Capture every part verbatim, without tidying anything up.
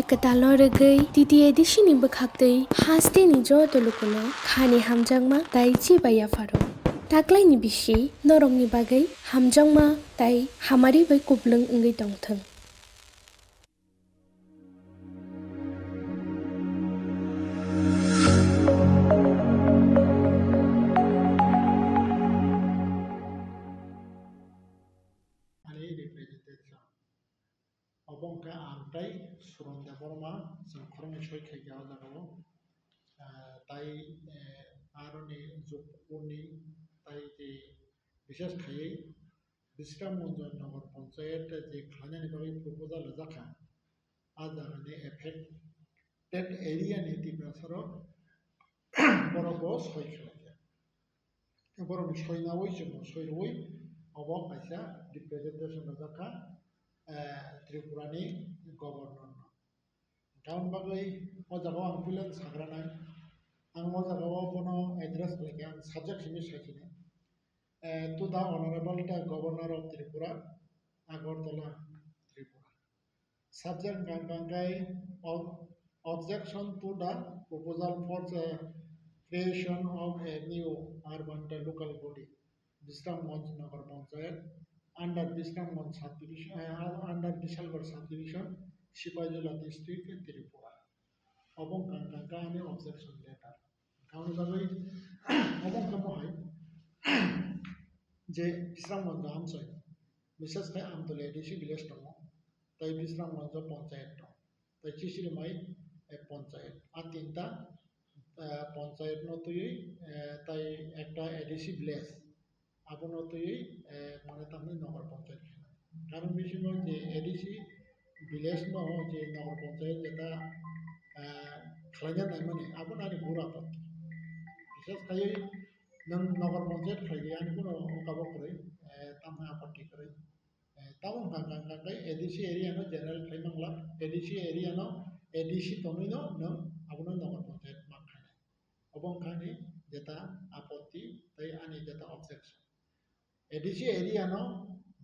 Kwtalo rwgwi T T A D C ni bwkhaktwi hasteni joto lukuno khani hamjakma tei chibai yapharo. Taklaini bisi norokni bagwi hamjakma tei hamari bai kuplung wngwi tongthwng. Ani representation. Obo wngkha ang tei Suron Debbarma, chwng khoroknwi soi khaikha o jagao. Ah, tai, eh, aroni jukuni tai je bishes khaiwi Bisramganj Nagar Panchayat je khlainani bagwi proposal rijak kha, a jagani affected area ni Tiprasa rok borok bo soi khlaikha. Borokni soi naui chwngno soi rwui obo kaisa representation rijak kha, eh, Tripura ni governor no. Tamoni bagwi o jagao ang puila sakranai, ang o jagao bono address khlaikha, ang subject simi saikhinai. Eh, to the Honorable the Governor of Tripura, Agartala, Tripura. Subject hwnkha hwnkha khe ob-, objection to the proposal for the creation of a new urban local body, Bisramganj Nagar Panchayat, under Bisramganj subdivision, uh, under Bisalgarh subdivision, Sipahijala district, Tripura. Obo wngkha hwnkha khe ani objection letter. Tamoni bagwi obo wngkha mohai je Bisramganj amchai, bises khe Amtoli A D C village tongo, tei Bisramganj panchayat tongo, tei Chisirimai, eh, panchayat. A tinta, eh, panchayat no twiwi, eh, tei ekta A D C village. Abono twiwi, eh, mane tamni Nagar Panchayat khe. Karon bisingo je A D C village no je Nagar Panchayat jeta, eh, khlaina naimani, abono ani gura apatti. Bises khaiwi nwng Nagar Panchayat khlaiwi ani kuno ukabo kwrwi, eh, tamni apatti kwrwi. Eh, tamo hwnkha hwnkha hwnkha khe A D C area no general khlai mangla, A D C area no A D C tonwi no nwng abono Nagar Panchayat ma khainai. Obo wngkha ani jeta apatti tei ani jeta objection. A D C area no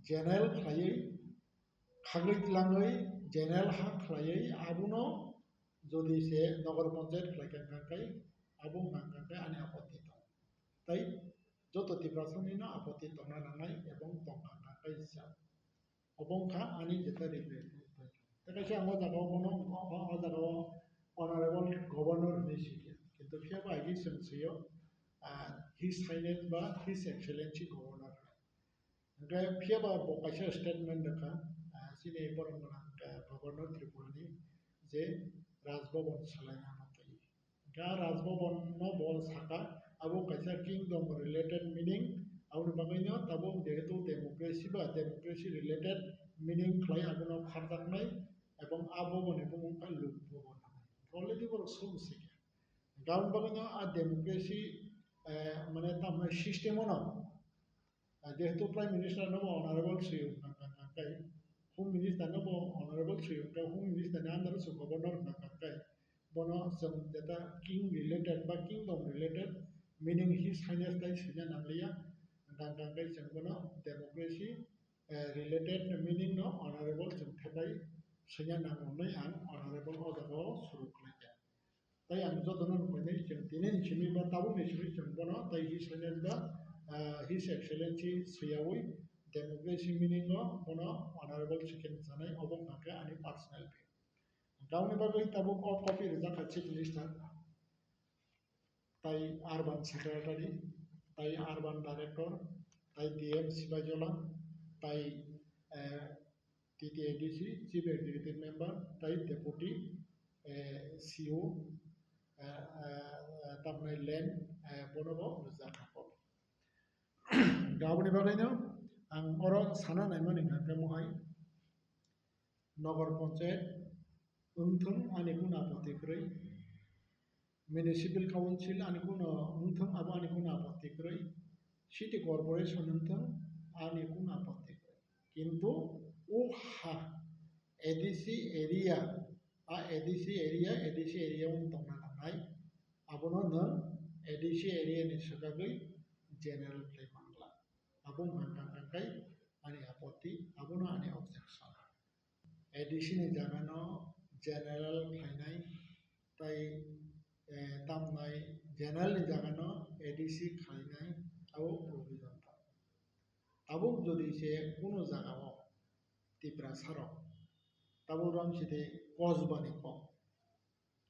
general khlaiwi, khagwi tlangwi general ha khlaiwi abono jodi se Nagar Panchayat khlai kha hwnkha khe abo wngkha hwnkha khe ani apatti tongo. Tei joto Tiprasani no apatti tongna nangnai ebong tongkha hwnkha khe sa. Obo wngkha ani jeta representative. Tei kaisa ang o jagao bono, o, o, o jagao Honorable Governor hinwi sikha. Kintu phiya bo agi chwng swiyo, ah, His Highness ba His Excellency Governor. Hwnkhe phiya ba bo kaisa statement rwkha, ah, chini borok gwnang, ah, Governor Tripura ni je Raj Bhavan salaina no twi. Hwnkhe a Raj Bhavan no bo sakha, abo kaisa kingdom related meaning, aboni bagwi no tabuk jehetu democracy ba democracy related meaning khlai abono kharjaknai, ebong a Bhavan ni bumung kha Lok Bhavan hinwi. Already borok sum sikha. Hwnkhe aboni bagwi no a democracy, eh, mane tamo system o no Ah, jehetu Prime Minister no bo Honorable swi wngkha, wngkha, wngkha, wngkha, Home Minister no bo Honorable swi wngkha, Home Minister ni under o se Governor wngkha, wngkha, wngkha, bono chwng jeta king related ba kingdom related meaning His Highness tai swina nangliya, wngkha, wngkha, wngkha, chwng bono democracy, eh, related meaning no Honorable chwng thepai swina nango hwnwi ang Honorable o jaga o suru khlaikha. Tai ang jotono rwkhainai, chwng tinini simi ba tabukni simi chwng bono tai His Highness ba, ah, His Excellency swiyaui democracy meaning o bono Honorable Chicken chanai, obo wngkha khe ani personal view. Tamoni bagwi tabuk o copy rijak kha Chief Minister, tai Urban Secretary, tai Urban Director, tai D M Sibajola, tai, eh, T T A D C Chief Executive Member tei Deputy, eh, C E O, eh, eh, eh, tamni land, eh, bono bo rijak kha kok. Aboni bagwi no ang oro sana naimani hwnkha khe mohai Nagar Panchayat wngthung ani kunu apatti kwrwi. Municipal Council ani kunu wngthung, abo ani kunu apatti kwrwi, City Corporation wngthung, ani kunu apatti kwrwi. Kintu o ha A D C area, a A D C area, A D C area wng tongna nangnai, abono nwng A D C area ni swkagwi general khlai mangla. Abo wngkha kha kha khai ani apatti, abono ani objection. A D C ni jaga no general khlainai, tai, eh, tamnai general ni jaga no A D C khlainai, abo provision tong. Tabuk jodi se kunu jaga o Tiprasa rok, tabuk rom sidi kosbani kok,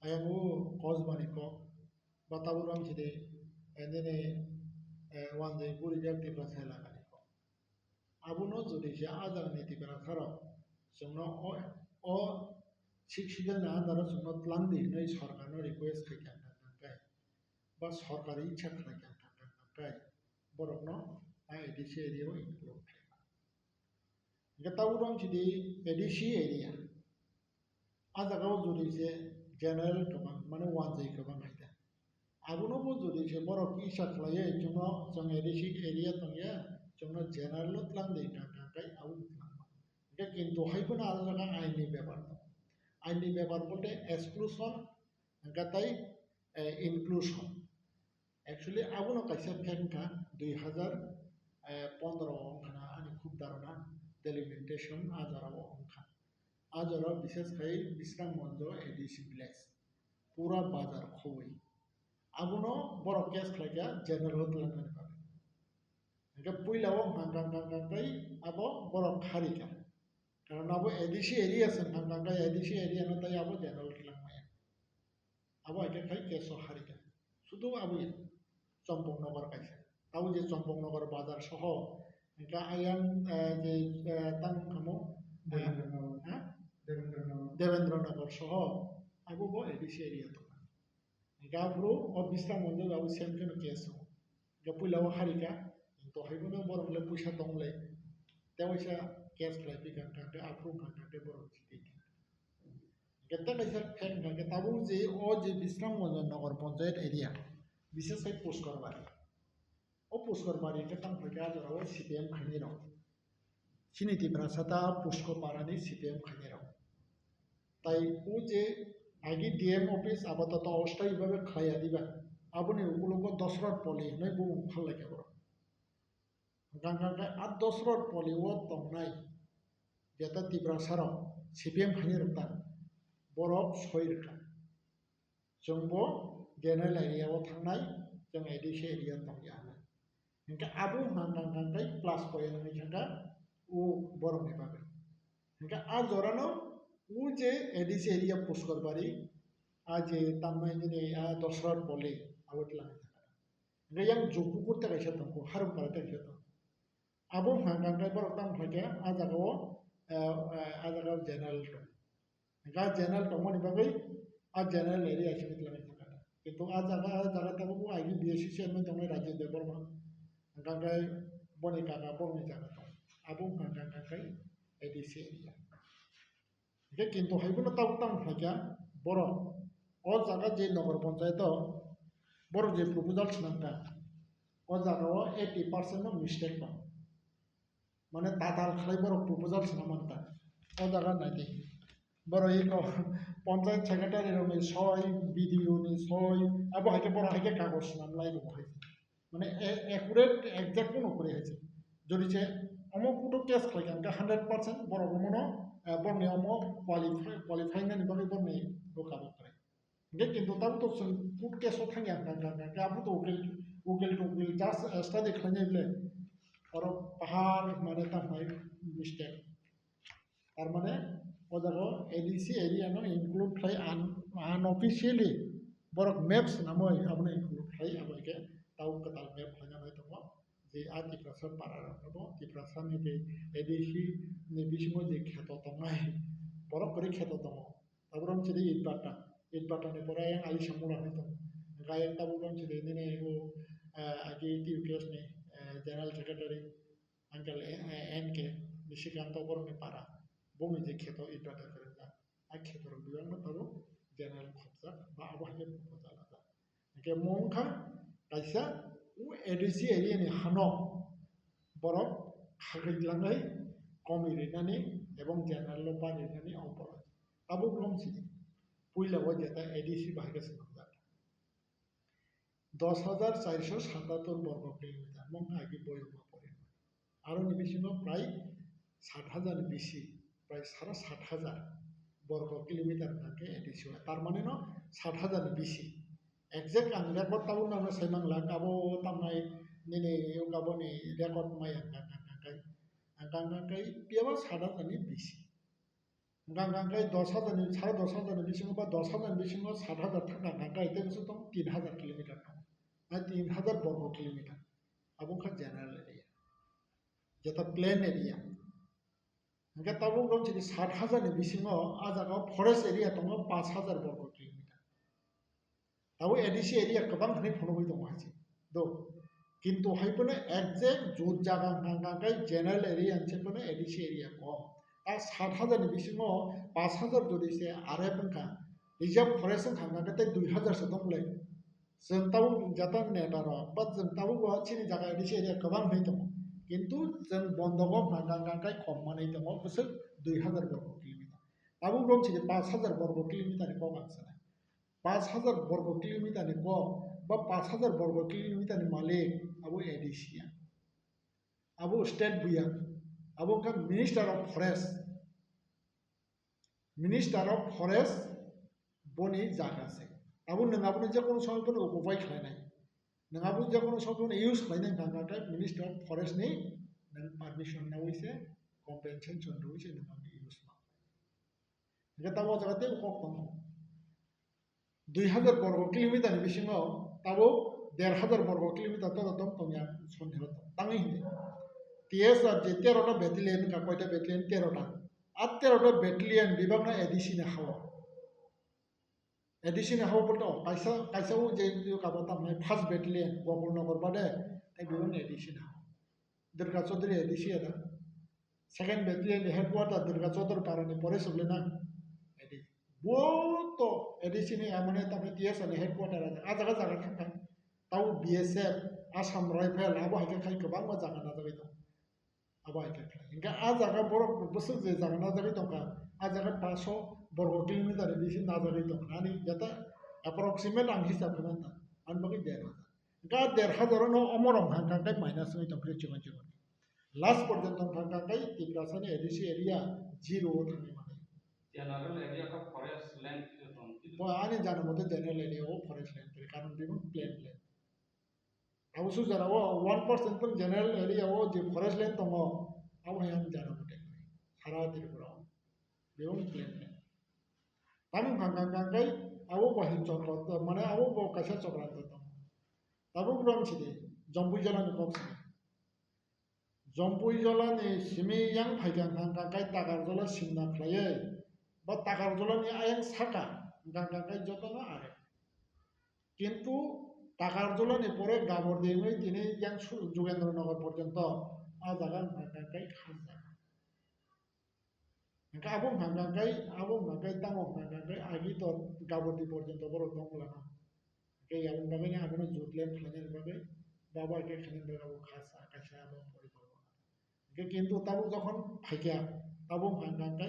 ayang o kosbani kok, ba tabuk rom sidi, eh, nini, eh, wanjwi guri jak Tiprasa elakani kok. Abono jodi se a jagani Tiprasa rok chwngno o, o Sixth Schedule ni under o chwngno tlang di hinwi sorkarno request khai kha, kha, kha, kha, ba sorkari icha khlai kha, kha, kha, kha, kha, borokno a A D C area o include khlai kha. Hingke tabuk rom sidi A D C area. A jaga o jodi se general kwbang, mane wanjwi kwbang hai da. Abono bo jodi se borok isa khlaiwi chwngno, chwng A D C area tongya, chwngno general o tlang di kha, kha, kha, abo tlang ma. Hingke kintu hai phano aro jaga ain ni bepar tong. Ain ni bepar bolte exclusion, hingke tai, eh, inclusion. Actually, abono kaisa fact wngkha, dui hazar pondro o wngkha na, ani khub dharana, delimitation a jora o wngkha. A jora o bishes khai Bisramganj A D C village, pura bazar khobwi. Abono borok case khlaikha general o twlangmani bagwi. Hingke puila o hwnkha, hwnkha, hwnkha, hwnkha tei abo borok kharikha. Karon abo A D C area se hwnkha, hwnkha, hwnkha A D C area no tei abo general twlangmaya. Abo hai khe khai keso harika. Sudu abo ya. Chompok Nagar kaisa. Abo je Chompok Nagar bazar soho. Hingke ayang, eh, je, eh, tamo kamo, eh, Devendra Nagar. Ha? Devendra Nagar. Devendra Nagar soho. Abo bo A D C area tongo. Hingke aphuru o Bisramganj abo same kheno keso. Hingke puila o harika. To hai bono borok le puisa tong le. Te waisa case khlai pi kha, kha, kha, aphuru kha, kha, kha, borok jiti. Hingke tei kaisa fact hingka khe tabuk je o je Bisramganj Nagar Panchayat area, bises khai Pushkar Bari. O Pushkar Bari hingke tamo khe a jora o C P M khainai rok. Chini Tiprasa ta Pushkar Para ni C P M khainai rok. Tai o je agi D M office apato to osthai bhabe khlaiya diba. Aboni ukulogo Dosrot Poli hinwi bumung phallaikha borok. Hwnkha hwnkha khe a Dosrot Poli o tongnai jeta Tiprasa rok C P M khainai rok ta borok soi rwkha. Chwng bo general area o thangnai, chwng A D C area tongya hinwi. Hwnkhe abo hwnkha hwnkha khe plus point wngwi thangkha o borokni bagwi. Hwnkhe a jorano o je A D C area Pushkar Bari, a je tamnai nini a Dosrot Poli abo twlangwi thangkha. Hingke yang Jogpukur tei kaisa tongo, Harumkara tei kaisa tongo. Abo hwnkha hwnkha khe borok tamo khlai khe a jaga o, eh, eh, a jaga o general tong. Hingke a general tongmani bagwi a general area simi twlangwi thangkha. Kintu a jaga, a jaga tabuk o aini B S C chairman tongnai Rajiv Debbarma. Hwnkha khe boni kaka borokni jaga tong. Abo hwnkha hwnkha khe A D C area. Hingke kintu hai bono tabuk tamo khlai kha, borok o jaga je Nagar Panchayat o borok je proposal swnam kha, o jaga o eighty percent no mistake tong. Mane tatal khlai borok proposal swnam man kha. O jaga nai di. Borok eko Panchayat Secretary rok ni soi, B D O ni soi, abo hai khe borok hai khe kagoj swnam lai rwo hai. Mane a-, accurate, exact no kwrwi hai se. Jodi se omo kuto case khlai kha, hwnkhe hundred percent borok omono, eh, borokni omo qualify, qualify nani bagwi borokni bo kabo kwrwi. Hwnkhe kintu tabuk to chwng court case o thangya hwnkha, hwnkha, hwnkha, hwnkhe abo to ukil, ukil to ukil just, eh, study khlainai bole. Oro pahar mane tamo hai mistake. Tar mane o jaga o A D C area no include khlai un-, unofficially borok map swnamwi abono include khlai, abo hwnkhe tabuk kwtal map khlaina bai tongo je a Tiprasa para rok no bo Tiprasa ni tei A D C ni bisingo je kheto tongnai borok kwrwi kheto tongo. Tabuk rom chidi Itbata, Itbata ni pore ayang Alisamura hinwi tongo. Hwnkhe ayang tabuk rom chidi nini o, eh, agi T U K S ni, eh, General Secretary. Uncle, eh, eh, N K Nishikanta borokni para, bongni je kheto Itbata kwrwngjak, a khetorok bebakno tabuk general khopjak ba abo hai khe proposal rwjak. Hwnkhe mo wngkha kaisa o A D C area ni hano borok khagwi langnai komi rinani ebong general o bari rinani o borok. Tabuk romsidi puila o jeta A D C bahai khe swnamjak. Dos hajar charso satattor borgo kilometer, mong agi boyoma pore. Aroni bisingo prai sat hajar ni bisi, prai sara sat hajar. borgo kilometer hwnkha khe A D C o. Tar mane no sat hajar ni bisi. Exact ang record tabuk nang sai mang lak, abo tamnai nini abo ni record mai ang kang kang kang kai. Ang kang kang kai piyaba sat hajar ni bisi. Ang kang kang kai dos hajar ni, sare dos hajar ni bisingo ba dos hajar ni bisingo sat hajar thang kang kang kai, tei bwswk tong tin hajar kilometer tong. Na tin hajar borgo kilometer. Abo wngkha general area. Jeta plain area. Hingke tabuk rok chini sat hajar ni bisingo ah jaga o forest area tongo pash hajar borgo kilometer. Tabuk A D C area kwbang hinwi phunugwi tongo hai se. Do. Kintu hai phano exact jut jaga hwnka hwnka khe general area hinse phano A D C area kom. Ta sat hajar ni bisingo pash hajar jodi se R F wngkha, reserve forest wngkha hwnka khe tei dui hajar se tong le. Chwng tabuk jata neta rok, ba chwng tabuk bo chini jaga A D C area kwbang hinwi tongo. Kintu chwng bondogo hwnka hwnka khe kom manwi tongo, bwswk dui hajar borgo kilometer. Tabuk rok chini pash hajar borgo kilometer ni kok ang sanai. Pash hajar borgo kilometer ni kok, ba pash hajar borgo kilometer ni malik, abo A D C ya. Abo state buya. Abo wngkha Minister of Forest. Minister of Forest boni jaga se. Abo nwng abono je kono somoi bono occupy khlainai. Nwng abo je kono somoi bono use khlainai hwnka hwnka khe Minister of Forest ni nwng permission nawi se, compensation rwi se nwng abono use ma. Hingke tabuk o jaga tei kok tongo. Dui hajar borgo kilometer ni bisingo tabuk der hajar borgo kilometer toro tong tongya sondero tong. Tangwi hwnwi. T S R je tero ta battalion wngkha, koita battalion? Tero ta. A tero ta battalion bebak no A D C ni ha-o. A D C ni ha-o bolte o kaisa, kaisa o je kabo tamo first battalion Gokul Nagar bade, tei bebak no A D C ni ha-o. Durga Chaudhary A D C ya da. Second battalion ni headquarter Durga Chaudhary Para ni pore suglai na. A D C. Bo to A D C ni amane tamo T S R ni headquarter a jaga jaga thang thang. Tabo B S F, Assam Rifle, abo hai khe khai kwbangma jaga najagwi tongo. Abo hai khe khai. Hingkhe a jaga borok bwswk je jaga najagwi tongkha, a jaga paanch sho borgo kilometer ni bisi najagwi tongkha. Ani jata approximate ang hisab khe manta. Ani bagwi der hajar. Hingkhe a der hajar no omorok hang kang khe minus wngwi tongphuru chikon chikon. Last porjonto hang kang khe Tiprasani A D C area zero o thangwi mano. General area khe forest land khe tong khe. Bo ani jana mote general area o forest land khe, karon bini plain land. Abo sujara o one percent pun general area o je forest land tongo, abo hai ani jana mote sara Tripura o. Bini plain land. Tamung hang kang kang khe abo bo hin chokro, mane abo bo kaisa chokranto tongo. Tabuk rong sidi, Jompui jala ni kok sidi. Jompui jala ni simi yang phaikha hang kang khe Takarjola simna khlaiwi, ba Takarjola ni ayang saka hang kang khe jotono are. Kintu Takarjola ni pore Gabordi wngwi tini yang su-, Jugendra Nagar porjonto a jaga hang kang khe khajak. Hingke abo hwnka hwnka khe, abo hwnka khe tamo hwnka hwnka khe agi to Gabordi porjonto borok tong lama. Hingke yaboni bagwi ni abono jut lem khlainani bagwi, babo hai khe khlainani bagwi abo khasa kaisa abo porikorkona. Hingke kintu tabuk jokhon phaikha, abo hwnka hwnka khe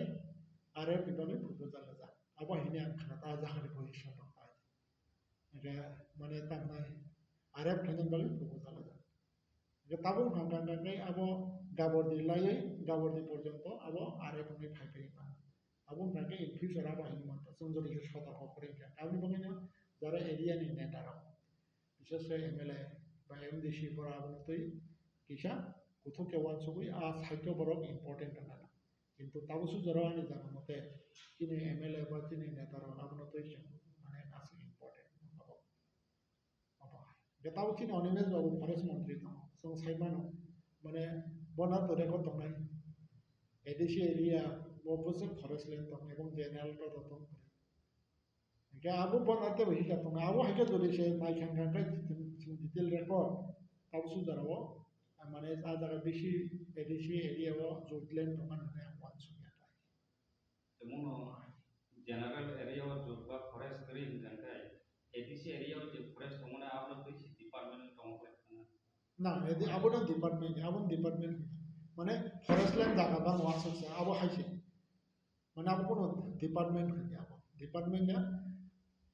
R F ni bagwi proposal rijak. Abo hini ang khna ta jahari position rok pai. Hingke mane tamnai R F khlainani bagwi proposal rijak. Hingke tabuk hwnka hwnka khe abo Gabordi laiwi Gabordi porjonto abo R F wngwi phai phai ma. Abo hwnka khe in future abo hinwi manta, chwng jodi khe sotorko kwrwi khe. Aboni bagwino jara area ni neta rok, bishes khe M L A ba M D C borok abono twi kisa kuthuk khe uansugwi a side o borok important wngkha. Kintu tabuk sujaro ani jana mote chini M L A ba chini neta rok abono twi chwng mane aswk important wngkha bo. Obo hai. Hingke tabuk chini Animesh babu forest montri tongo. Chwng sai mano, mane, bono to record tongnai. A D C area, bo bwswk forest land tong, ebong general to tong. Hingke abo bono tebo hika tongo. Abo hai khe jodi se nai kha hingka khe chwng detail record, tabuk sujaro, mane, a jaga bisi A D C area o jut land tongmani hwnwi ang uansukya. Tei mono general area o jut ba forest kwrwi hwnka khe A D C area o je forest tongmani abono twi si department tongo khe khna. Na, edi-, abono department, abono department. Mane forest land jaga bang uansuk se, abo hai se. Mane abo kono department hwnka abo. Department ya,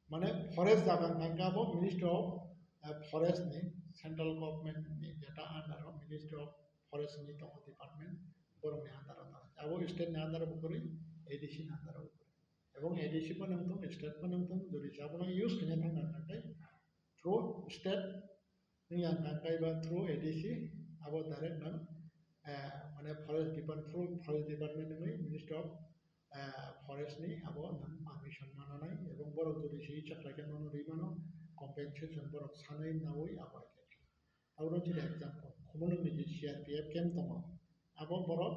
mane forest jaga hwnka khe abo Ministry of, eh, Forest ni, central government ni jeta under o Ministry of Forest ni tongo department, borok ni under o tongo. Abo state ni under o bo kwrwi, A D C ni under o bo kwrwi. Ebong A D C phano wngthung, state phano wngthung, jodi se abono use khaina thangna kha khe through state wngya kha khe ba through A D C abo direct nang, eh, mane forest department, through forest department wngwi Ministry of, eh, Forest ni abo nang permission mananai ebong borok jodi se icha khlai khe nono rwi mano compensation borok sanwi nawi abo hai khe. Abo no chini example, Khumulwng ni je C R P F camp tongo, abo borok,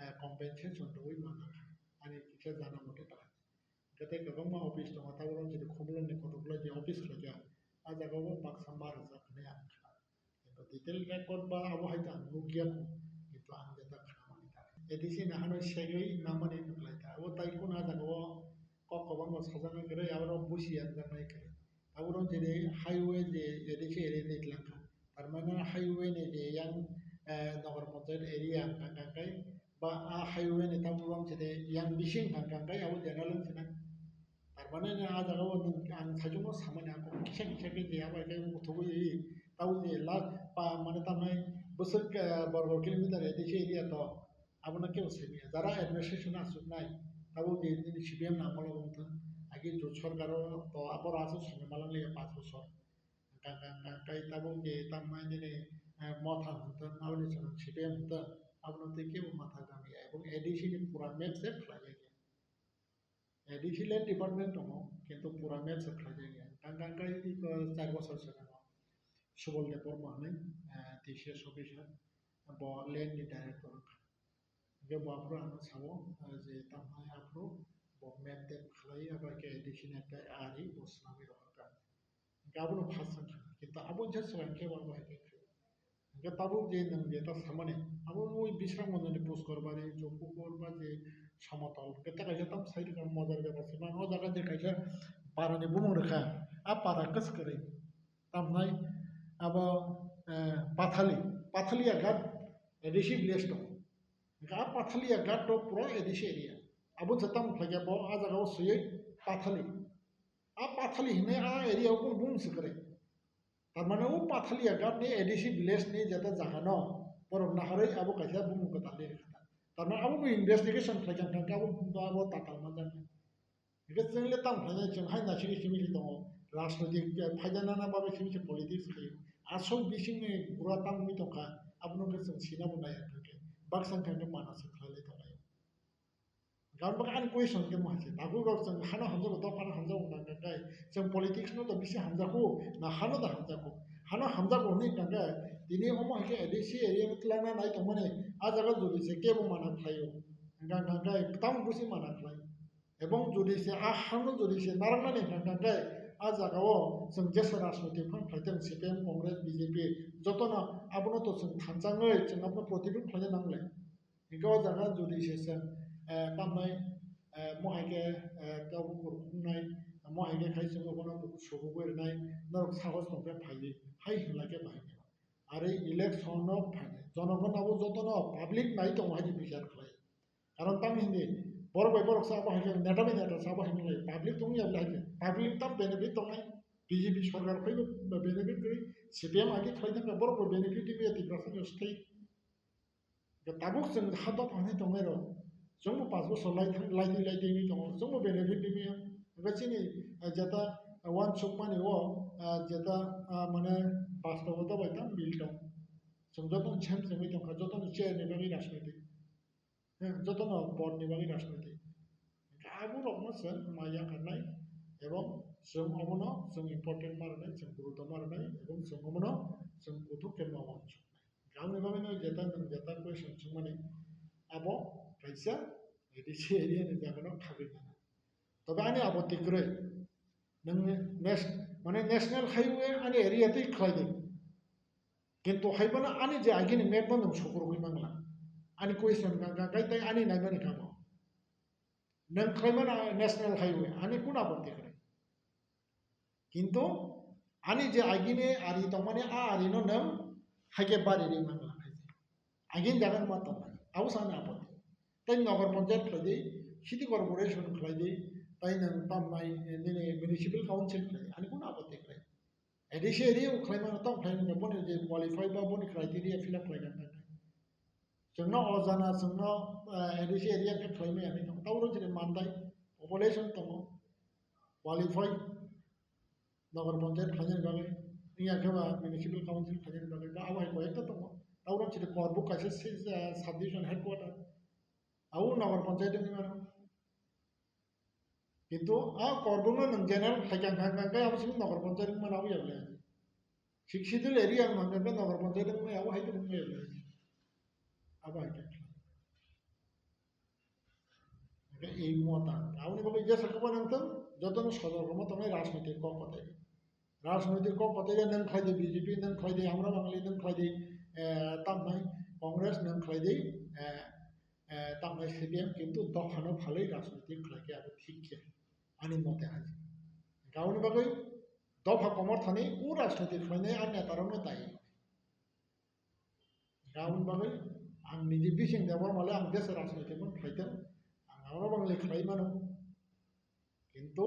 eh, compensation rwwi manna kha, ani kisa jana mote ta. Hwnkhe tei kwbangma office tongo, tabuk chini Khumulwng ni kotor khlai je office khlaikha, a jaga o baksa ma rwjak hinwi ang khna. Kintu detail record ba abo hai ta ang nukya kho, kintu ang jeta khna mani ta. A D C ni hano segwi namani nuklai ta, abo tai kunu a jaga o kok kwbangma sajagwi kwrwi, abo busi yanjaknai kwrwi. Abo rok jeni highway je A D C area ni twlang kha. Tar mane highway ni je yang, eh, Nagar Panchayat area hwnka hwnka khe ba a highway ni tabuk rok jeni yang bising hwnka hwnka khe abo general wng sinai. Tar mane a jaga o nwng ang saichung no samani ako kisa kisa khe je abo khe uthugwi ri tabuk je last pa mane tamni bwswk, eh, borgo kilometer A D C area to Abono kebo saimanya. Jara administration aswknai, tabuk je nini C P M ni amolo wngthung, agi jot sorkaro to aboro aswk swnwi malwng liya panch bochor. Hwnkha, hwnkha, hwnkha, tai tabuk je tamnai nini, eh, Motha hwnthung, aboni chwng C P M hwnthung, abono tei kebo matha kamya. Ebong A D C ni pura map se khlaijakya. A D C land department tongo, kintu pura map se khlaijakya. Hwnkha, hwnkha, iko char bochor se tongo. Subal Debbarma hwnwi, eh, T C S officer, bo land ni director wngkha. Hwnkhe bo aphuru ano sao, ah, je tamnai aphuru bo map tab khlai, abo khe A D C ni ekta ari bo swnamwi rohorkha. Hwnkhe abono first wngkha, kintu abo wngkha swkang khe bo abo hai khe khlai. Hwnkhe tabuk je nwng je ta samani, abo ui Bisramganj ni Puskor Bari, Jopukur ba je Somotol, hwnkhe ta kaisa tam sai rwkha Modar Bebak se, mano o jaga je kaisa para ni bumung rwkha, a para kwswk kwrwi. Tamnai abo, eh, Pathali, Pathalia Ghat A D C village tongo. Hwnkhe a Pathalia Ghat to pura A D C area. Abo je tamo khlaikhe bo a jaga o swiwi Pathali. A Pathali hinwi a area o kunu bumung se kwrwi. Tar mane o Pathalia Ghat ni A D C village ni jeta jaga no borok naharwi abo kaisa bumung kwtal ri rwkha ta. Tar mane abo bo investigation khlaikha hwnkhe abo, abo tatal manjaknai. Hwnkhe chwng le tamo khlainai, chwng hai naisingwi simi se tongo. Rajnoitik, eh, phaida nana bagwi simi se politics khlaio. Aswk bisingni bura tamo wngwi tongkha, abono hwnkhe chwng sina bo naiya hwnkhe. Baksa hwnkhe mana se khlai lai tonglaio. Gan bagwi ani question khe mo hai se. Tabuk rok chwng hano hamjago, dophano hamjago hwnka hwnkhe. Chwng politics no do bisi hamjago, na hano da hamjago. Hano hamjago hwnwi hwnkhe, tini omo hai khe A D C area no twlangna nai tongmani, a jaga jodi se kebo mana khlaio. Hwnkha hwnkhe tamo busi mana khlai. Ebong jodi se a hangno jodi se narwknani hwnkha hwnkhe a jaga o chwng jesa rajnoitik phano khlai thung, C P M, Congress, B J P, jotono abono to chwng thansa wngwi chwng abono protirodh khlaina nangle. Hwnkhe o jaga jodi se chwng, eh, tamnai, eh, mo hai khe, eh, tabuk rwkhunnai, mo hai khe khai chwng abono rwkhu-, rwkhuwi rwnai, norok sahos tong khe phaiwi hai hwnla khe bahai khe. Are election no phainai. Jonogon abo jotono public nai tongo hai bichar khlai. Karon tamo hindi, borok bai borok sa abo hai khe, neta bai neta sa abo hai khe, public tong ya hai khe, public tam benefit tongnai, B J P sorkar phaibo benefit kwrwi, C P M agi khlai thangkha, borok bo benefit wngya Tiprasa ni state. Tabuk chwng ha dophani tongnai rok, chwngbo panch bosor lai thang, lai di, lai di wngwi tongo, chwngbo benefit wngya. Hwnkhe chini, eh, jeta, eh, uansukmani o, eh, jeta, ah, mane, bastobo dobai tam bil tong. Chwng jotono sem chengwi tongkha, jotono chair ni bagwi rajnoitik. Hmm, jotono board ni bagwi rajnoitik. Hwnkhe abo rokno chwng ma yakarnai ebong chwng obono chwng important ma rwnai, chwng guruto ma rwnai ebong chwng obono chwng kuthuk khe ma uansuknai. Hwnkhe aboni bagwino jeta nwng jeta question swngmani abo kaisa A D C area ni jagano khagwi mano. Tobe ani apotti kwrwi. Nwng nes-, mane national highway ani area twi khlai di. Kintu hai bono ani je agini map no nwng sukurugwi mangla. Ani question ka, ka, ka, tei ani naimani kamo. Nwng khlai mano national highway, ani kun apotti kwrwi. Kintu ani je agini ari tongmani a ari no nwng hai khe bari ri mangla. Agini jaga no ma tongmani. Abo sa ani apotti. Tei Nagar Panchayat khlai di, City Corporation khlai di, tei nwng tamnai, eh, nini Municipal Council khlai di, ani kun apotti kwrwi. A D C area o khlai mano, tamo khlai mano, boni je qualify ba boni criteria fill up khlai kha kha. Chwngno o jana, chwngno, eh, A D C area khe khlai maya hinwi tong. Tabuk rok chini mandai, Population tongo, qualify, nogor panchayat khlainani bagwi, wngya khe ba municipal council khlainani bagwi, ba abo hai koyekta tongo. Tabuk chini korbuk kaisa se, eh, subdivision headquarter. Abo nogor panchayat wngwi mano. Kintu a korbukno nwng general khlai kha, kha, kha, kha, abo simi nogor panchayat wngmano abo ya le. Sixth Schedule area wngmano nogor panchayat wngmano abo hai to wngmano ya le. Abo hai khe. Hingke ei mota, aboni bagwi jesa kwbangma nangtong, jotono sodor kwma tongnai rajnoitik kok kwtai. Rajnoitik kok kwtai ya nang khlai di B J P, nang khlai di Hamra Bangli, nang khlai di, eh, tamnai Congress, nang khlai di, eh, eh, tamnai C P M, kintu dophano phalwi rajnoitik khlai khe abo thik khe, ani mote hai. Hingke aboni bagwi dopha komor thani o rajnoitik khlainai a netarokno dai. Aboni bagwi ang niji bising Debbarma le ang jesa rajnoitik mani khlai tong, ang aro bangli khlai mano. Kintu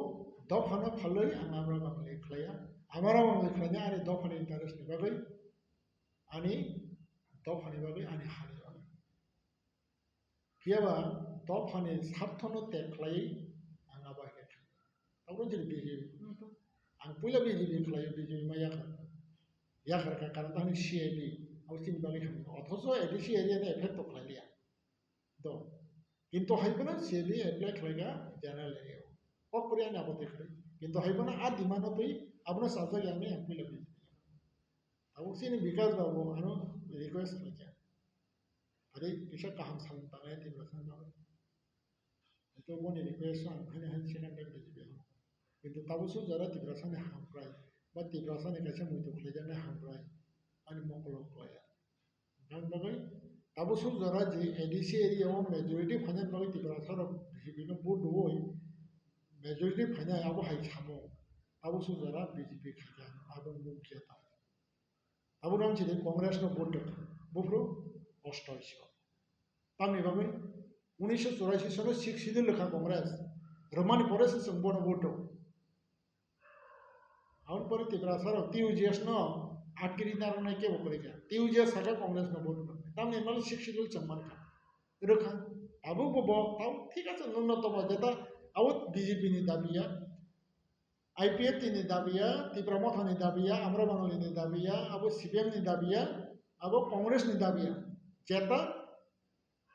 dophano phalwi ang aro bangli khlaiya. Amaro bangli khlaina ani dophani interest ni bagwi, ani dophani bagwi, ani hani bagwi. Phiya ba dophani sarthono tek khlaiwi ang abo hai khe thang. Tabuk chini B J P. Ang puila B J P khlaio, B J P ma yakhar. Yakhar kha karon tangni C A B. Abo chini bagwi hamya. Othocho A D C area ni effect to khlai liya. Do. Kintu hai phano C A B apply khlai kha general area o. Kok kwrwi ani abo twi khlai. Kintu hai phano a demand no twi abono sajak ya ang puila B J P. Tabuk chini Bikash Babu ano request khlai kha. Ari kisa kaham samung tangnai Tiprasa no. Ito boni request ang hani hani second time B J P ham. Kintu tabuk suk jora Tiprasa ni hamprai. Ba Tiprasa ni kaisa muitu khlaijaknai hamprai. Ani mokolo khlaiya. Ang bagwi tabuk suk jora je A D C area o majority phainani bagwi Tiprasa rok B J P no vote rwui majority phainai abo hai samung. Tabuk suk jora B J P khaikha abo nukya ta. Abo rang chini Congress no vote rwkha. Buphuru osto isi. Tamni bagwi unisho churaisi sono sixth schedule rwkha Congress. Rwmani pore se chwng bono vote rw. Aboni pore Tiprasa rok T U J S no atkiri narwknai kebo kwrwi kha. T U J S sakha Congress no vote rwkha. Tamni mani sixth schedule chwng mankha. Rwkha. Abo bo bo tau thik ache nunno tomo jeta abo B J P ni dabi ya. I P F T ni dabi ya, Tipra Motha ni dabi ya, Amra Bangali ni dabi ya, abo C P M ni dabi ya, abo Congress ni dabi ya. Jeta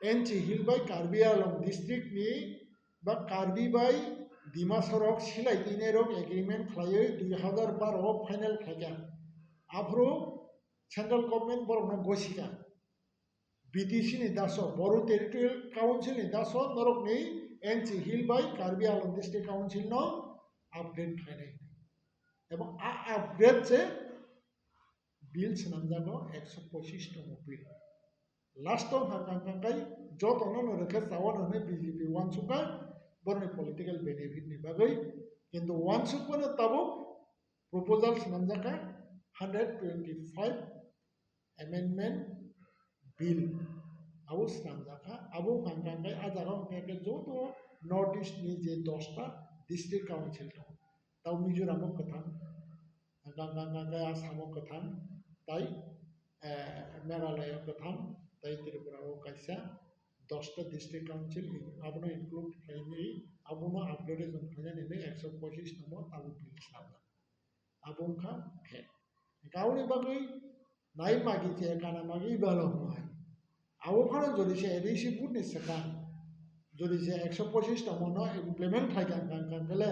N C Hill bai Karbi Anglong district ni ba Karbi bai Dimasa rok silai tini rok agreement khlaiwi dui hazar baro o final khlaikha. Aphuru central government borokno gosika. B T C ni daso, Boru Territorial Council ni daso norokni N C Hill bai Karbi Anglong District Council no upgrade khlainai. Ebong a upgrade se bill swnamjago ekso pochis tongmo bill. Last o hangkang kangkai jotono no rwkhe chawano hwnwi B J P uansukha borokni political benefit ni bagwi. Kintu uansukmano tabuk proposal swnamjakha hundred twenty five amendment bill abo swnamjakha. Abo hwnka hwnkhe a jaga hwnka khe joto North East ni je dosta district council tongo, tabo Mizoram o kwthang, hwnka hwnka khe Assam o kwthang, tai, eh, Meghalaya o kwthang, tai Tripura o kaisa dosta district council abono include khlainai, abono upgradation khlainani hinwi ekso pochis number abo bill swnamjak. Abo wngkha fact. Hwnkhe aboni bagwi nai magi che kana magi balo hwnwi. Abo phano jodi se A D C vote ni swkang, jodi se ekso pochis tongmo no implement khai kha, kha, kha, kha le,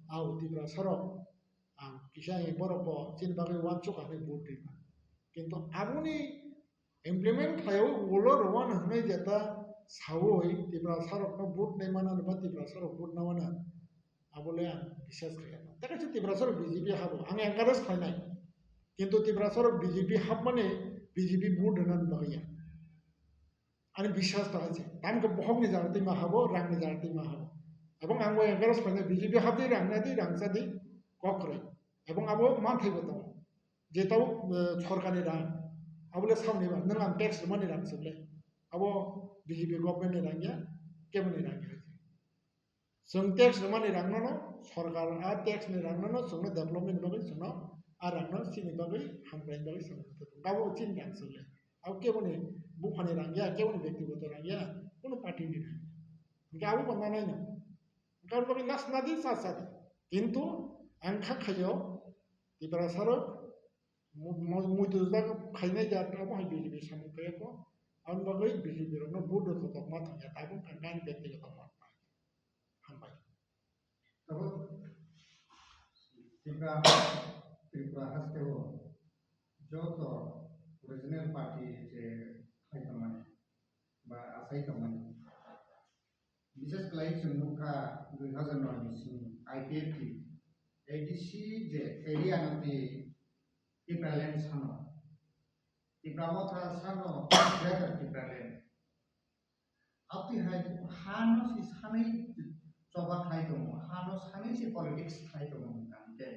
abo Tiprasa rok, ang kisa borok bo chini bagwi uansuk kha hwnwi vote rwma. Kintu aboni implement khlaiwi ulo rwmani hwnwi jeta saui Tiprasa rokno vote naimani ba Tiprasa rok vote namani abo le ang biswas khlaiya. Tei kaisa Tiprasa rok B J P habo ang encourage khlainai. Kintu Tiprasa rok B J P habmani B J P vote rwnani bagwi ya. Ani biswas ta hai se. Tamo khe bokhokni jaga twi ma habo, rangni jaga twi ma habo. Ebong ang bo encourage khlainai B J P habdi rang nadi rang chadi kok kwrwi. Ebong abo manthai bo tongo. Je tabuk, eh, sorkarni rang, abo le saoni ba, nwng ang tax rwmani rang se bole. Abo B J P government ni rang ya, kebo ni rang ya. Chwng tax rwmani rang no, no, sorkar a tax ni rang no, no, chwngno development bagwi chwngno a rang no chini bagwi hamkraini bagwi chwng rwkha. Abo chini rang se bole. Abo kebo ni buphani rang ya, kebo ni bektigoto rang ya, kuno party ni rang ya. Hwnkhe abo bo nanai no. Tabok nas nadi sa sa. Kintu ang kha khayo Tiprasa rok mu-, mu-, muitu jak khainai ja abo hai B J P samung khayo ko. Ang bagwi B J P rokno vote rwkha tongma thangya tabuk ang ani bektigoto mot. Hambai. Tabuk Tripura, Tripura hasteo joto regional party je khai tongmani ba asai tongmani. Bishes khlai chwng nukha dui hazar noi ni simi I P F T A D C je area no twi Tipraland sano. Tipra Motha sano Greater Tipraland. Aboni hai hano si sanai choba khlai tongo, hano sanai si politics khlai tongo hwnkha hwnkhe.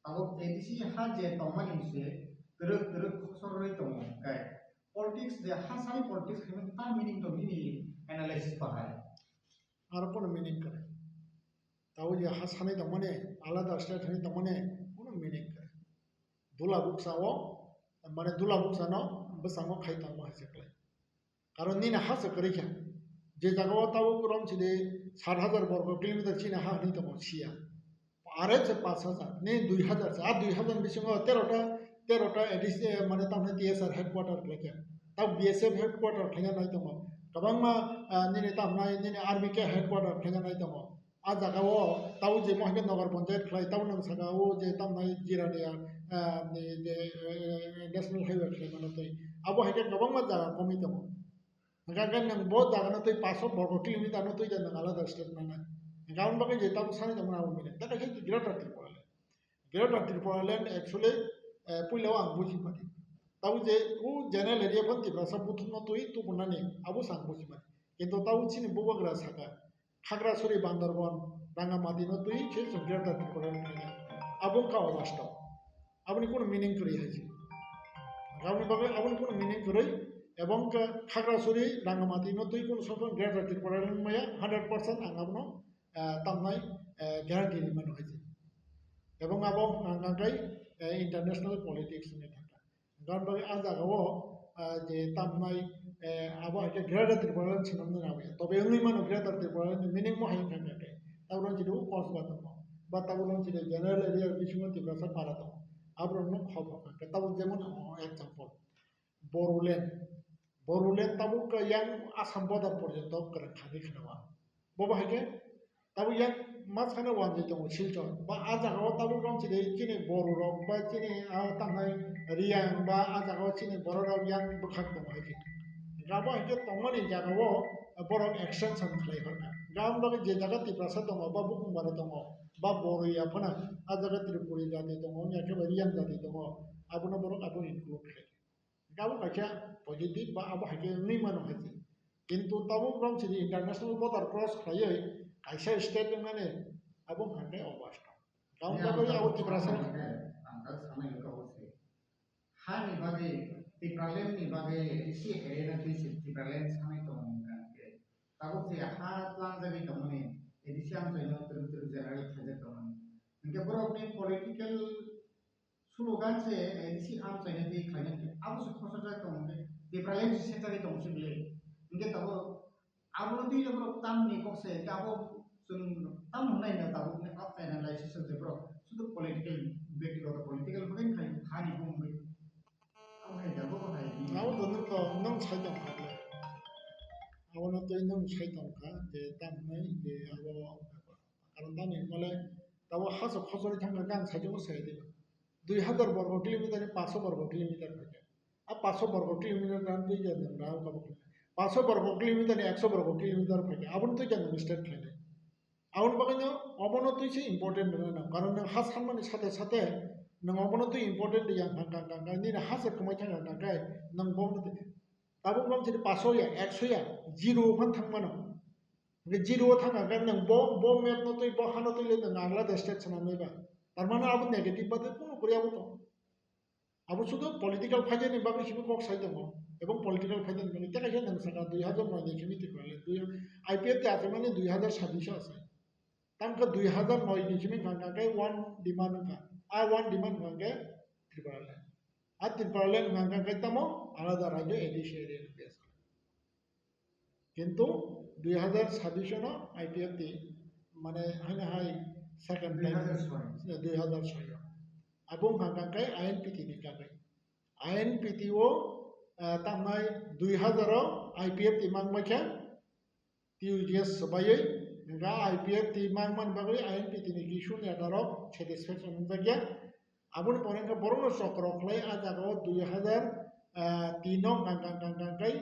Abo A D C ha je tongmani se twrwk twrwk khosor rwi tongo hwnkhe. Politics je ha sanai politics khaimani ta meaning to nini analysis bahai. Aro kono meaning kwrwi. Tabo je ha sanai tongmani, alada state thani tongmani, kono meaning kwrwi. Dula buksa o, mane dula buksa no bwskango khai tongma hai se kwlai. Karon nini ha se kwrwi kha. Je jaga o tabuk rom chini sat hajar borgo kilometer chini ha hwnwi tongo siya. Are se pash hajar, nini dui hajar se, a dui hajar bisingo tero ta, tero ta A D C, mane tamni T S R headquarter khlai kha. Tab B S F headquarter khlai nai tongo. Kwbangma, ah, nini tamni, nini R B K headquarter khlai nai tongo. A jaga o tau je mo hai khe Nagar Panchayat khlai, tau nang saka o je tamnai Jirania, ah, ni je, eh, National Highway khlai mano twi. Abo hai khe kwbangma jaga komwi tongo. Hwnkha khe nwng bo jaga no twi paanch sho borgo kilometer no twi da nwng alada state nangnai. Hwnkha aboni bagwi je tamo sani tongmani abo mile. Ta kaisa Greater Tripura Land. Greater Tripura Land actually, eh, puila o ang buji mani. Tamo je o general area phan Tiprasa buthum no twi tubunani abo se ang buji mani. Kintu tamo chini bubagra saka Khagrasuri, Bandarban, Rangamati no twi khe chwng Greater Tripura Land khaina. Abo wngkha obastop. Aboni kunu meaning kwrwi hai se. Aboni bagwi aboni kunu meaning kwrwi, ebong khe Khagrasuri, Rangamati no twi kunu sophang Greater Tripura Land maya hundred percent ang abono, ah, tamnai, eh, guarantee rwi mano hai se. Ebong abo ang kangkai, eh, international politics ni thangkha. Gan bagwi a jaga o, ah, je tamnai, eh, abo hai khe Greater Tripura Land swnamnai nangya. Tobe wngwi mano Greater Tripura Land ni meaning mo hai wngkha khe. Tabuk rong chini o Kosba tongo. Ba tabuk rong chini general area bisingo Tiprasa para tongo. Aborok no khobor kha khe. Tabuk jemon, oh, example. Boruland. Boruland tabuk yang Assam border porjonto kwrwng kha di khna o. Bo bahai khe tabuk yang ma sana wanjwi tongo Silchar. Ba a jaga o tabuk rong chini chini Boru rok ba chini a tangnai Riyang ba a jaga o chini borok rok yang bwkhak tongo hai khe. Gabo hai khe tongmani jaga o borok extension khlai hor kha. Gaboni bagwi je jaga Tiprasa tongo ba Bukungbara tongo ba Boru ya phano a jaga Tripuri jati tongo, ya khe ba Riyang jati tongo, abono borok abo include khlai. Abo kaisa positive ba abo hai khe wngwi mano hai se. Kintu tabuk rong chini international border cross khlaiwi kaisa state wngmani abo hai khe obastha. Gabon bagwi abo Tiprasa. Ang kha sanai wngkha o se. Hani bagwi, Tipraland ni bagwi A D C area no twi se Tipraland sanai tongo hwnkha hwnkhe. Tabuk se ha tlangjagwi tongmani A D C amchaino twrwk twrwk general khaijak tongmani. Hwnkhe borokni political slogan se, eh, si amchaina tei khlaina tei abo se khosajak tong khe Tipraland se setjagwi tong sibole. Hingke tabuk abono twi le borok tamni kok se, hingke abo chwng tam hwnai na tabuk ni kok kaina lai se sojak borok sudu political, bektigoto political bagwi khai thani bo wngwi. Abo hai da bo hai. Abo to nwng to nwng sai tong kha le. Abono twi nwng sai tong kha je tam hwnai je abo. Karon tamni hwnmale tabuk hachwk khosori thangkha khe ang saichung sai diba. Dui hazar borgo kilometer ni paanch sho borgo kilometer phaikha. A paanch sho borgo kilometer dan twi ja nwng rao kabuk. Paanch sho borgo kilometer ni eksho borgo kilometer phaikha. Aboni twi ja nwng state khlainai. Aboni bagwi no obono twi se important rwna nang. Karon nwng ha sanmani sathe sathe nwng obono twi important ya kha kha kha kha. Nini hachwk kwmai thangkha kha khe nwng bono twi. Tabuk bang chini paanch sho ya, eksho ya, zero phan thangmano. Hingke zero o thang kha khe nwng bo, bo map no twi, bo hano twi le nwng alada state swnamnai ba. Tar mane abo negative ba tei kunu kwrwi abo tong. Abo sudu political phaida ni bagwi simi kok sai tongo. Ebong political phaida ni bagwi tei kaisa nwng saka dui hazar noi ni simi Tripura le, dui, I P F T achai mani dui hazar sabbish o achai. Tang khe dui hazar noi ni simi wngkha khe one demand wngkha. A one demand wngkha khe Tripura le. A Tripura le wngkha khe tamo alada rajyo A D C area ni base. Kintu dui hazar sabbish no I P F T mane haino hai second time, dui hazar soi. Abo wngkha kha khe I N P T ni kagwi. I N P T o, ah, tamnai dui hazar o I P F T mang bai khe T U J S swbaiwi, hwnkha I P F T mang mani bagwi I N P T ni kisunya darok satisfaction wngjakya. Aboni pore wngkha borokno chokro khlai a jagao dui hazar, ah, tin o kang kang kang kang kai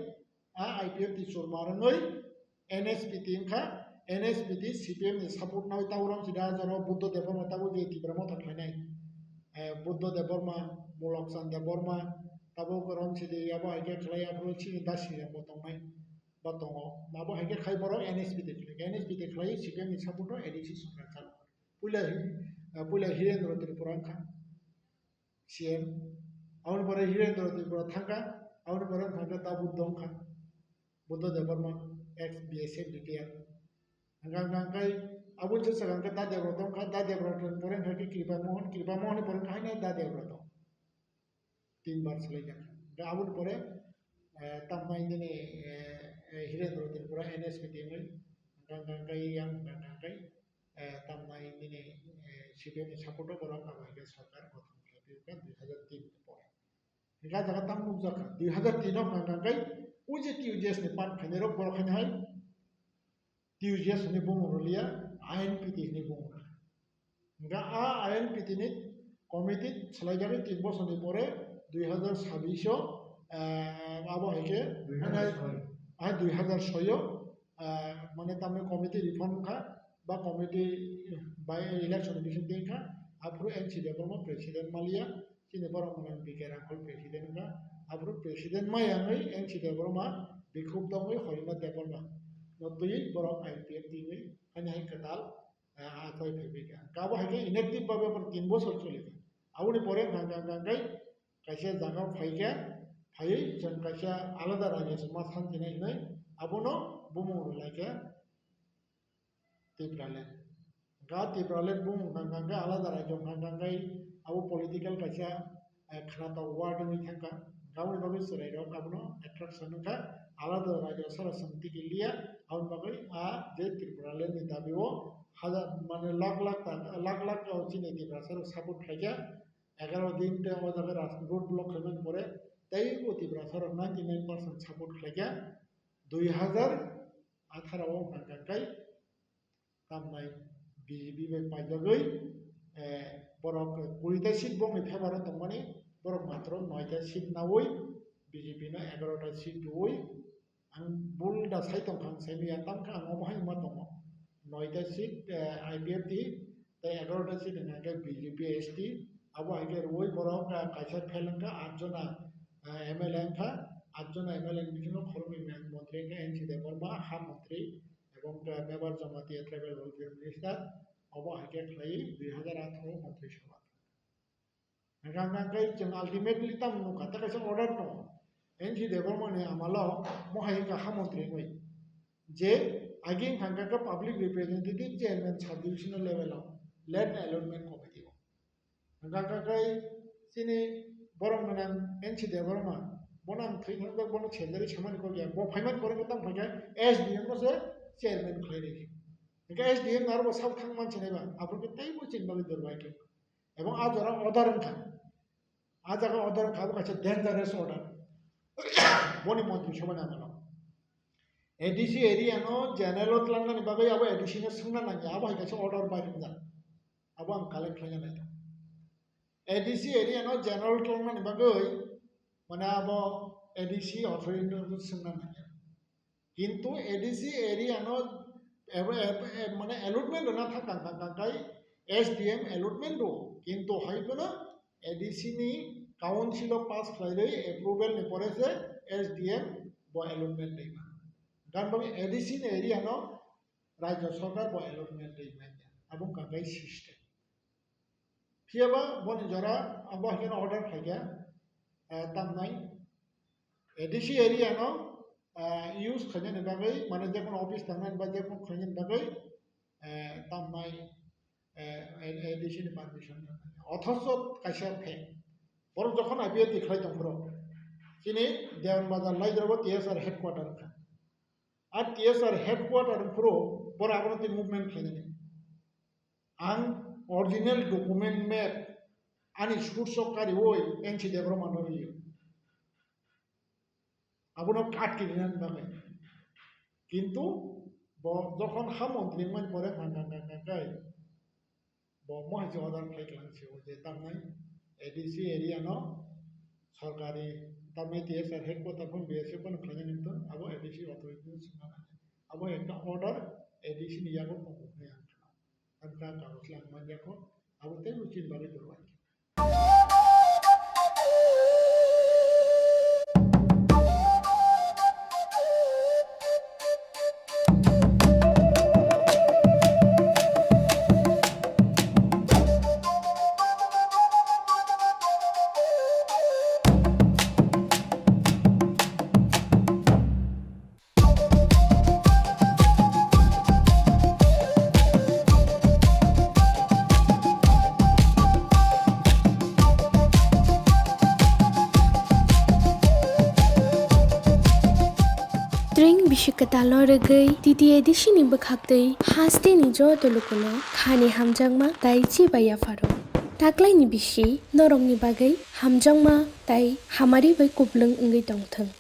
a I P F T churma rwngwi N S P T wngkha, N S P T C P M ni support nai tabuk rong sida jaro Buddha Debbarma tabuk je Tipra Motha khlainai. Eh, Buddha Debbarma, Mulokchand Debbarma, tabuk rong sidi abo hai khe khlai aphuru chini dasi rok bo tongnai, ba tongo. Abo hai khe khai borok N S P T khlai, N S P T khlai C P M ni support no A D C sorkar chalo. Puila hi-, eh, puila Hirendra Tripura wngkha C M. Aboni pore Hirendra Tripura thangkha, aboni pore thangkha ta Buddha wngkha. Buddha Debbarma, ex B S F retired. Hwnkha hwnkha khe aboni se swkang khe Da Debra tongkha, Da Debra ni pore hwnkha khe Kripa Mohan, Kripa Mohan ni pore hwnkha haino Da Debra tong. Tin bar swlaijak. Hwnkha aboni pore, eh, tamnai nini, eh, eh, Hirendra Tripura N S P T wngwi hwnkha hwnkha khe yang hwnkha hwnkha khe, eh, tamnai nini, eh, C P M ni support o borok abo hai khe sorkar gothon khlai phiyokha dui hazar tin ni pore. Hingke ah jaga tamo nukjakha, dui hazar tin o hwnka hwnkhe o je T U J S ni part phainairok borok haino hai T U J S hwnwi bumung rwliya, I N P T hwnwi bumung rwkha. Hingke a I N P T ni committee swlaijagwi tin bosorni pore dui hazar sabbish o, eh, abo hai khe, dui hazar soi. Ah, dui hazar soi o, ah, mane tamni committee reform wngkha, ba committee by election ni bising twi wngkha, aphuru N C Debbarma president maliya, chini borok mwnang B K Rangkhol president wngkha, aphuru president maya wngwi N C Debbarma bikhuk dongwi Horinath Debbarma no twiwi borok I P F T wngwi haino hai kwtal, ah, achai phaibaikha. Hwnkhe abo hai khe inactive babe bo tin bosor cholikha. Aboni pore hwnkha hwnkha hwnkha hwnkhe kaisa jaga phaikhe, phaiwi chwng kaisa alada rajyo se ma santina hinwi abono bumung rwlaikha Tipraland. Ga Tipraland bumung hwnkha hwnkha hwnkhe alada rajyo hwnkha hwnkha hwnkhe abo political kaisa, eh, khwnatok word wngwi thangkha. Aboni bagwi chwrairok abono attraction wngkha. Alada rajyo sara chwng ticket liya, aboni bagwi a je Tipraland ni dabi o hajar, mane lakh lakh ta-, lakh lakh o chini Tiprasa rok support khlaikha. Egaroh din tei o jaga ras-, road block khaimani pore tei o Tiprasa rok ninety nine percent support khlaikha. Dui hazar atharo o hwnkha hwnkhe tamnai B J P bai paijagwi, eh, borok kuri ta seat bongni favour o tongmani, borok matro noi ta seat naui B J P no egaroh ta seat rwui, ang bul da sai tongkha, ang saimanya, tamkhe ang omo hai wngma tongo. Noi ta seat, eh, I P F T, tei egaroh ta seat hwnkha khe B J P S T, abo hai khe rwui borok, eh, kaisa fail wngkha, aat jona, eh, M L A wngkha, aat jona M L A ni bisingo khoroknwi montri wngkha N C Debbarma, ha montri, ebong, eh, Member Jamatia Tribal Welfare Minister, obo hai khe khlaiwi dui hazar atharo montri sabha. Hwnkha hwnkha khe chwng ultimately tamo nukha, tei kaisa order tongo, N C Debbarma ni amalo mohai wngkha ha montri wngwi, je agi wngkha khe public representative chairman sub divisional level o land allotment committee o. Hwnkha khe chini borok gwnang N C Debbarma, bono ang thwi thangkhe bono surgery samani kok ya, bo phaimani pore khe tamo phaikhe S D M no se chairman khlai rikha. Hwnkhe S D M no aro bo sak thang mansinai ba, aphuru khe teibo chini bagwi dorbai khe. Ebong a jora order wngkha. A jaga order wngkha, abo kaisa dangerous order. Boni montri sabhani amalo. A D C area no general o tlangnani bagwi abo A D C no swngna nangya, abo hai kaisa order bai wngjak. Abo ang collect khlaina naitho. A D C area no general tlangnani bagwi, mane abo A D C authority no swngna nangya. Kintu A D C area no ebo-, ebo-, e-, mane allotment rwna thang kang kang kang kai S D M allotment rw. Kintu hai phano A D C ni council o pass khlai rwi approval ni pore se S D M bo allotment rwima. Gan bagwi A D C ni area no rajya sarkar bo allotment rwi manya. Abo wngkha kai system. Phiyaba boni jora abo haikhe order khlaikha, eh, tamnai A D C area no, eh, use khainani bagwi, mane jekunu office tangnani ba jekunu khainani bagwi, eh, tamnai, eh, A D C ni permission. Othocho kaisa fact, borok jokhon I P F T khlai tongphuru, chini Dewan Bazar Laidra bo T S R headquarter wngkha. A T S R headquarter phuru borok abono tei movement khlainani. Ang original document map ani source o kariwi N C Debbarma no rio. Abono kat kirinani bagwi. Kintu bo jokhon ha montri wngmani pore hwnka hwnka hwnka khe bo mohai se order khlai klang se o je tamnai A D C area no sorkari tamnai T S R headquarter phano B S F phano khlainani wngtong, abo A D C authority no swngna nai. Abo ekta order A D C ni yago tongo hwnwi ang khna. Ang kha kagoj lang man yakho, abo tei bo chini bagwi dorwai. Twrwng bisi kwtal no rwgwi T T A D C ni bwkhaktwi hasteni joto lukuno khani hamjakma tai chibai yapharo. Taklaini bisi norokni bagwi hamjakma tai hamari bai kuplwng wngwi tongthwng.